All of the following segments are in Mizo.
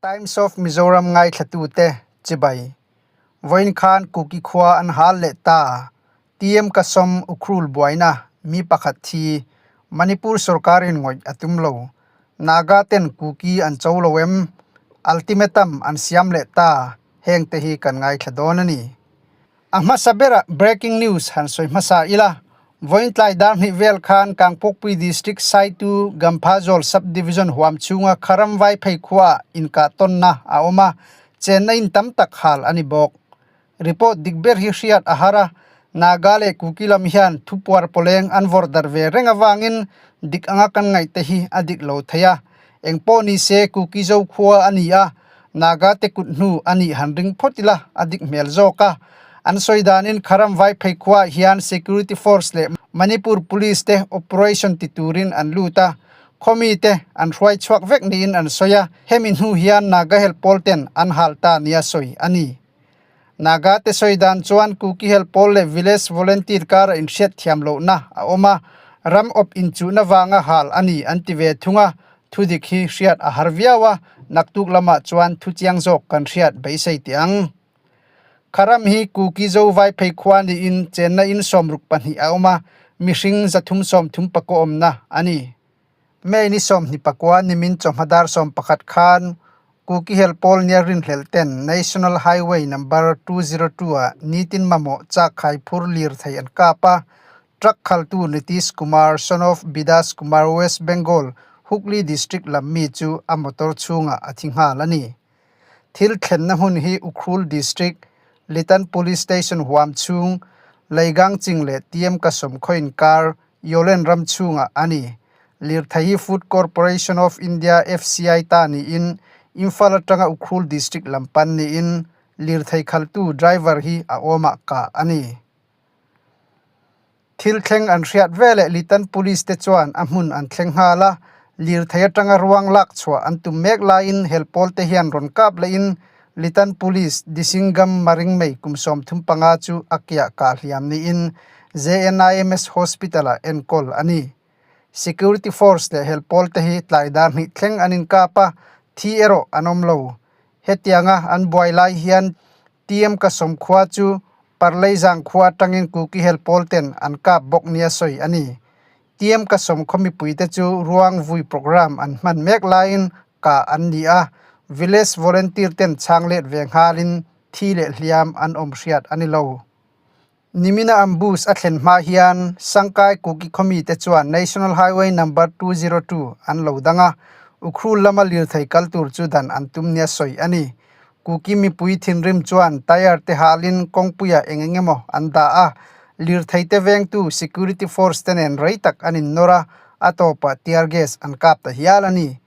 Times of Mizoram ngaithlatute chibai. Vawiin khan Kuki khua an hal leh ta. TM Kasom Ukhrul buaina mi pakhat thi Manipur sorkarin ngawih a tum lo. Naga ten Kuki an cho lo em? Ultimatum an siam leh ta. Heng te hi kan ngaithla dawn a ni. A hmasa berah breaking news han sawi hmasa ila, vawiin tlai dar hnih vel khan Kangpokpui District Saitu Gamphazol Sub-Division huam chhunga Kharam Vaiphei khuaah inkah tawnna a awm a, chenna in tam tak hal a ni bawk. Report dik ber hi hriat a har a, Naga leh Kuki lam hian thupuar pawleng an vawrh darh ve reng avangin dik anga kan ngaihte hi a dik lo thei a. Engpawh ni se Kuki zo khua a ni a, Naga te kut hnu a nih han ring phawt ila a dik hmel zawk a. An sawi danin Kharam Vaiphei khuaah hian Security Force leh Manipur Police te operation ti turin an lut a, khawmi te an hruai chhuak vek niin an sawi a, hemi hnu hian Naga hel pawl ten an hal ta nia sawi a ni. Naga te sawi dan chuan Kuki hel pawl leh Village Volunteer kara inhriat thiam lohna a awm a, ram awp inchuhna vanga hal a ni an ti ve thung a, Thudik hi hriat a har viau a, naktuk lamah chuan thu chiang zawk kan hriat beisei teh ang. Kharam hi Kuki Zo Vaiphei khua niin chenna in 62 a awm a, mihring 339 awmna a ni. May ni 24 nimin chawhma dar 11 khan Kuki hel pawl nia rinhlelh ten National Highway number 202 ah nitin mamawh chak khai phur lirthei an kap a, Truck khaltu Nitish Kumar, son of Bidas Kumar, West Bengal, Hooghly district lam mi chu a motor chhungah a thi nghal a ni. Thil thlenna hmun hi Ukhrul district, Litan Police Station huam chhung, Leigang Ching leh TM Kasom khaw inkar, Yolen ram chhungah a ni. Lirthei hi Food Corporation of India, FCI, ta niin Imphal atanga Ukhrul district lam pan niin lirthei khaltu driver hi a awmah kah a ni. Thil thleng an hriat veleh Litan Police te chuan a hmun an thleng nghal a, lirthei atanga ruang lak chhuah an tum mek laiin helpawl te hian rawn kap lehin Litan Police Disingam Maringmei kum 35 chu a kiah kah hliam niin JNIMS Hospital-ah enkawl a ni. Security Force leh helpawl te hi tlai dar hnih thleng an inkap a, thi erawh an awm lo. Hetianga an buai lai hian TM ka sawm khua chu Parleizang khua atangin Kuki hel pawl ten an kap bawk nia sawi a ni. TM ka sawm khaw mipuite chu ruang vui programme an hman mek laiin kah an ni a, village volunteer ten chhang let ve nghalin thi leh hliam an awm hriat a ni lo. Nimina ambush a thlen hma hian Sangkai Kuki khawmi te chuan National Highway number 202 an lo dang a, Ukhrul lama lirthei kal tur chu dan an tum nia sawi a ni. Kuki mipui thinrim chuan tyre te halin kawngpuiah eng eng emaw an dah a, lirthei te vengtu security force te nen rei tak an innawr a, a tawpah tear gas an kap ta hial a ni.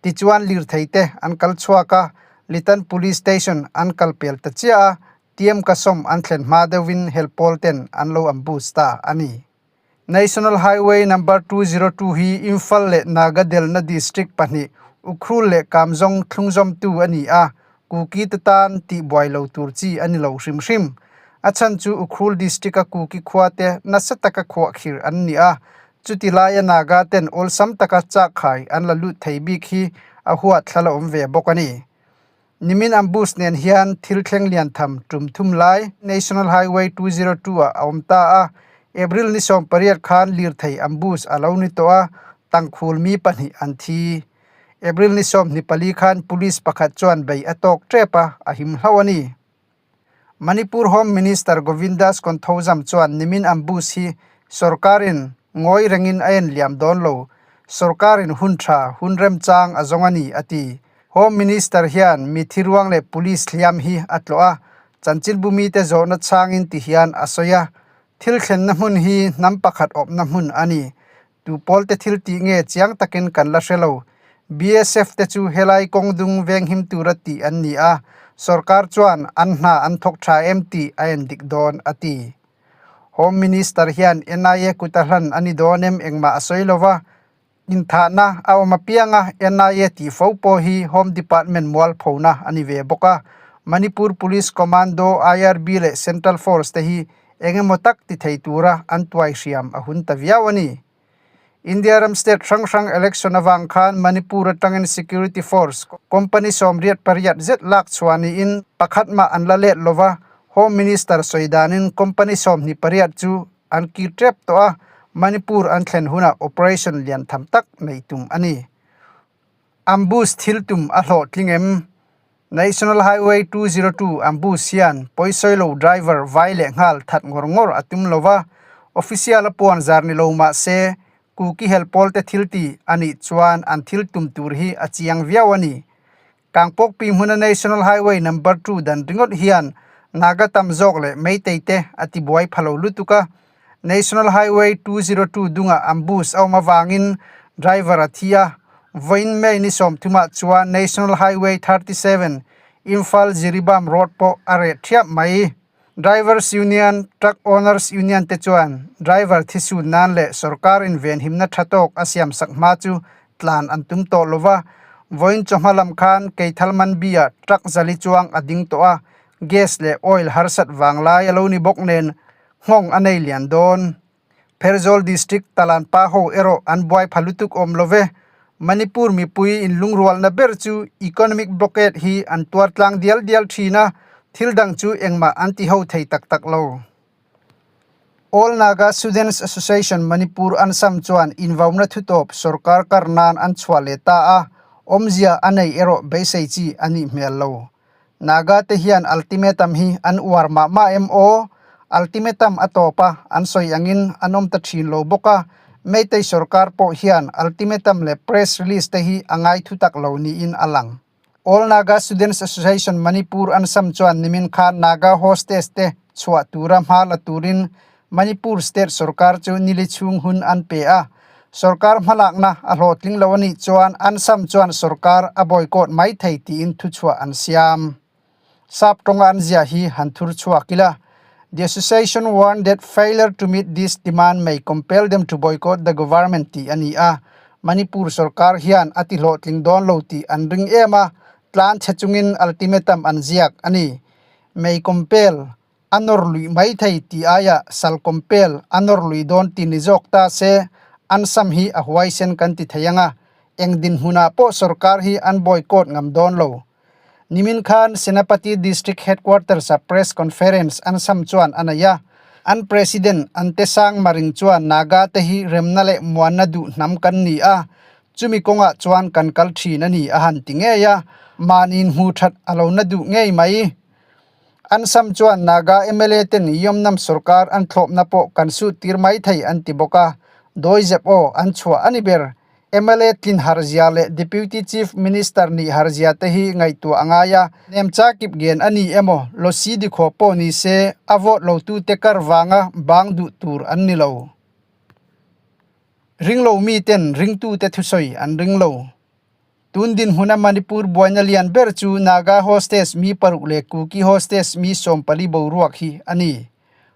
Tichuan lirthei te an kal chhuak a, Litan Police Station an kal pel ta chiah a, Tiam ka sawm an thlen hma deuhin helpawl ten an lo ambush ta a ni. National Highway number 202 hi Imphal leh Nagadelna district pahnih Ukhrul leh Kamzong thlungzawmtu a ni a, Kuki te tan tihbuai lo tur chi a ni lo hrim hrim. A chhan chu Ukhrul district-a Kuki khua te nasa taka khuahkhir an ni a, chuti laia Naga ten awlsam taka chakkhai an la lut thei bik hi a huat thla la awm ve bawk a ni. Nimin ambush nen hian thil thleng lian tham tum thum lai National Highway 202 ah a awm ta a, April ni 18 khan lirthei ambush a lo ni tawh a, tangkhul mi pahnih an thi. April ni 24 khan police pakhat chuan bei a tawk tep a, a him hlauh a ni. Manipur Home Minister Govindas Konthoujam chuan nimin ambush hi sorkarin ngawi rengin a en liam dawn lo, sorkarin hun tha, hun remchang a zawng a ni, a ti. Home Minister hian mi thiruang leh police hliam hi a tlawh a, chanchinbu mite zawhna chhangin ti hian a sawi a, Thil thlenna hmun hi hnam pakhat awpna hmun a ni. Tu pawlte thil tih nge chiang takin kan la hre lo. BSF te chu helai kawng dung venghim tura tih an ni a, sorkar chuan an hna an thawk tha em tih a en dik dawn, a ti. Home Minister hian NIA kuta hlan a ni dawn em engmah a sawi lo va, inthahna a awm apianga NIA tih fo pawh hi Home Department mualphona a ni ve bawk a. Manipur Police Commando, IRB leh Central Force te hi Eng emaw tak ti thei tura an tuai hriam a hun ta viau a ni. India ram state hrang hrang election avang khan Manipur atangin security force company 88 zet lak chhuah niin pakhat mah an la let lova, Home Minister sawi danin company 28 chu an kir tep tawh a, Manipur an thlen hunah operation lian tham tak nei tum a ni. Ambush thil tum a hlawhtling em? National Highway 202 ambush hian pawisawi lo driver vai leh nghal that ngawr ngawr a tum lo va, official a puan zar ni lo mah se Kuki hel pawlte thil ti a nih chuan an thil tum tur hi a chiang viau a ni. Kangpawkpi hmuna National Highway Number Two dan ringawt hian Naga tam zawk leh Meitei te a tibuai pha lo lutuk a, National Highway 202 dungah ambush a awm avangin driver a thi a, vawiin May ni 30 ah chuan National Highway 37 Imphal Jiribam Road pawh a reh thiap mai. Drivers Union, Truck Owners Union te chuan driver thi sun nan leh sorkar in venhimna tha tawk a siam sak hma chu tlan an tum tawh lo va, vawiin chawhma lam khan Keithal Manbi ah truck zali chuang a ding tawh a, gas leh oil harsat vang lai a lo ni bawk nen nghawng a nei lian dawn. Pherzawl District Talan pa ho erawh an buai pha lutuk awm lo ve. Manipur mipui inlungrualna ber chu economic blockade hi an tuar tlang dial dial thin a, thil dang chu engmah an ti ho thei tak tak lo. All Naga Students Association Manipur ANSAM chuan invauna thutawp sorkar kar nan an chhuah leh ta a, awmzia a nei erawh beisei chi a nih hmel lo. Naga te hian ultimatum hi an uar mah mah em aw? Ultimatum a tawp a, an sawi angin an awm ta thin lo bawk a, Meitei sorkar pawh hian ultimatum leh press release te hi a ngai thu tak lo niin a lang. All Naga Students Association Manipur ANSAM chuan nimin khan Naga hostage te chhuah tura hma la turin Manipur state sorkar chu nili chhung hun an pe a, sorkar hmalakna a hlawhtling lo a nih chuan ANSAM chuan sorkar a boycott mai thei tiin thuchhuah an siam. Sap tawnga an ziah hi han thur chhuak ila, The association warned that failure to meet this demand may compel them to boycott the government tih a ni a, Manipur sorkar hian a ti hlawhtling dawn lo tih an ring em a, tlan chhe chungin ultimatum an ziak a ni. May compel. A nawr luih mai thei tih aiah sal compel a nawr lui dawn ti ni zawk ta se an sam hi a huaisen kan ti thei ang a, eng dinhmunah pawh sorkar hi an boycott ngam dawn lo. Nimin khan Senapati District Headquarters a press conference an sam chuan a nei a, an President Antesang Maring chuan Naga te hi remna leh muanna duh hnam kan ni a, chumi kawngah chuan kan kal thin a ni a han ti ngei a, mahni inhmuh that a lo na duh ngei mai. An sam chuan Naga mla ten Yomnam sorkar an thlawpna pawh kan suh tir mai thei an ti bawk a, dawizep aw an chhuah a ni ber. Mla tlin harzia leh Deputy Chief Minister nih harzia te hi ngaihtuah a ngai a, Nemcha kipgen a ni emaw Losi dikhaw pawh ni se a vote lotute kar vanga bang duh tur an ni lo. Ringlo miten ringtute thusawi an ring lo. Tun dinhmuna Manipur buaina lian ber chu Naga hostage mi paruk leh Kuki hostage mi 14 boruak hi a ni.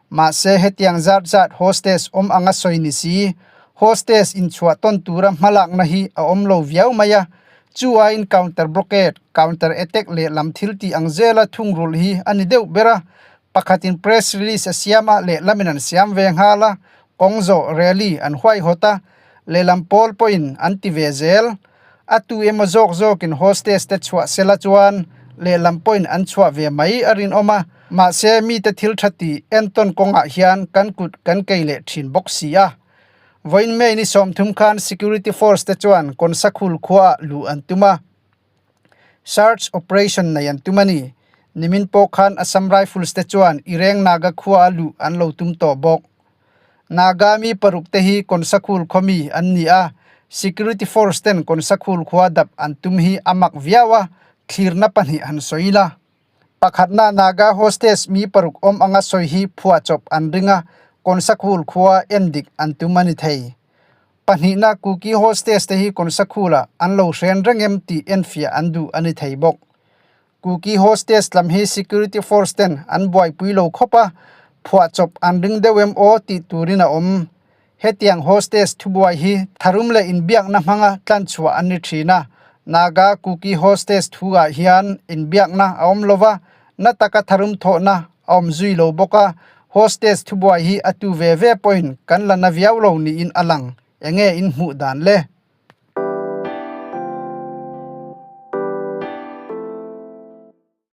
Mahse hetiang zat zat hostage awm anga sawi ni si, hostage inchhuah tawn tura hmalakna hi a awm lo viau mai a, chu aiin counter blockade, counter attack leh lam thil tih ang zela thungrulh hi a ni deuh ber a, pakhatin press release a siam a, lehlamin an siam ve nghal a, kawng zawh, rally, an huaihawt a, lehlam pawl pawhin an ti ve zel. A tu emaw zawk zawkin hostage te chhuah sela chuan lehlam pawhin an chhuah ve mai a rinawm a, mahse mite thil tha tih entawn kawngah hian kan kut kan kei leh thin bawk si a. Vawiin May ni 30 khan security force te chuan Konsakhul khuaah luh an tum a, search operation nei an tum a ni. Nimin pawh khan Assam Rifles te chuan Ireng Naga khuaah luh an lo tum tawh bawk. Naga mi paruk te hi Konsakhul khaw mi an ni a, security force ten Konsakhul khua dap an tum hi a mak viau a, thlirna pahnih han sawi la. Pakhatna Naga hostage mi paruk awm anga sawi hi phuahchawp an ring a, Konsakhul khua en dik an tum a ni thei. Pahnihna Kuki hostage te hi Konsakhul-ah an lo hren reng em tih enfiah an duh a ni thei bawk. Kuki hostage lam hi security force ten an buaipui lo khawp a, phuahchawp an ring deuh em aw tih turin a awm. Hetiang hostage thubuai hi tharum leh inbiakna hmanga tlanchhuah an ni thin a, Naga Kuki hostage thu ah hian inbiakna a awm lova, na taka tharum thawhna a awm zui lo bawk a, hostage thubuai hi a tu ve ve pawhin kan la na viau lo niin a lang. Enge in hmuh dan le?